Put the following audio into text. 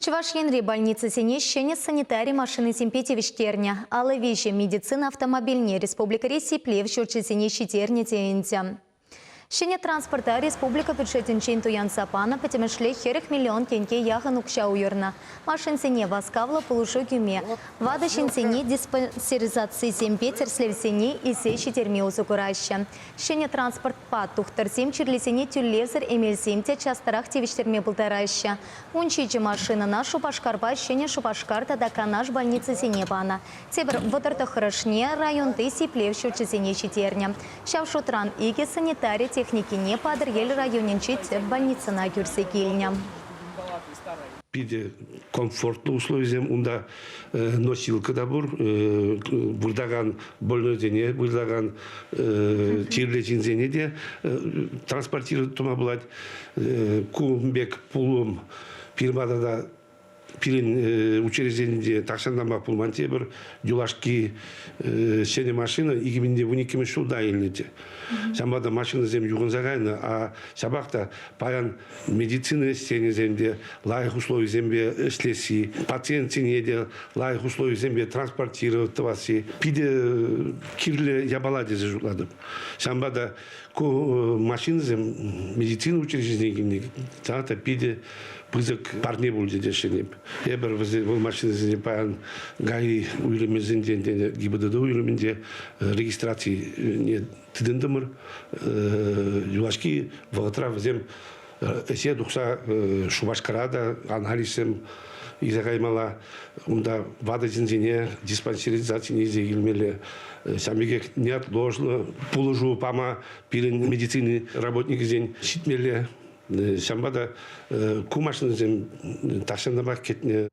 Чӑваш Енри больницӑсене ҫӗнӗ санитари машинисемпе тивӗҫтернӗ. 53 медицина автомобильне республикӑри сиплев ҫурчӗсене ҫитернӗ те ӗнтӗ. Ҫӗнӗ транспорта республика бюджетӗнчен туянса панӑ пӗтӗмӗшле 40 миллион тенке яхӑн укҫа уйӑрнӑ. Машинсене васкавлӑ пулӑшу кӳме, ватӑ ҫынсене диспансеризацисемпе тӗрӗслевсене илсе ҫитерме усӑ кураҫҫӗ. Ҫӗнӗ транспортпа тухтӑрсем чирлисене тӳлевсӗр эмелсем те частарах тивӗҫтерме пултараҫҫӗ. 17 машинӑна Шупашкарпа Ҫӗнӗ Шупашкар тата Канаш больницисене панӑ. Тепӗр 39-шне районти сиплев ҫурчӗсене ҫитернӗ. Ҫав шутран икӗ санитари техникине Патӑрьел районӗнчи тӗп больницӑна кӳрсе килнӗ. Питӗ комфортлӑ условисем унта носилка та пур, выртакан больнойсене, выртакан чирлӗ ҫынсене те транспортировать тума пулать. Ку пек пулӑм пирӗн та пирӗн учрежденире тахҫантанпах пулман тепӗр юлашки ҫӗнӗ машина 2012 ҫулта илнӗччӗ. Ҫавӑнпа та машинӑсем юхӑнса кайнӑ, а ҫапах та паян медицина ӗҫченӗсем те лайӑх условисемпе ӗҫлесси, пациентсене те лайӑх условисемпе транспортировать тӑвасси питӗ кирлӗ япала тесе шутлатӑп. Ҫавӑнпа та ку машинӑсем медицина учрежденине килни та питӗ пысӑк парне пулчӗ теҫҫӗ. Эпир вӗсен вӑл машинӑсене паян ГАИ уйрӑмӗсенчен ГИБДД уйрӑмӗнче регистрацине тытӑнтӑмӑр. Юлашки вӑхӑтра вӗсем ӗҫе тухса Шупашкара та анализсем илсе каймалла. Унта ватӑ ҫынсене диспансеризацине илсе килмелле. Ҫавӑн пекех неотложно пулӑшу пама пирӗн медицина работникӗсен ҫитмелле. Ҫавӑнпа та ку машинӑсем тахҫантанпах кӗтнӗ.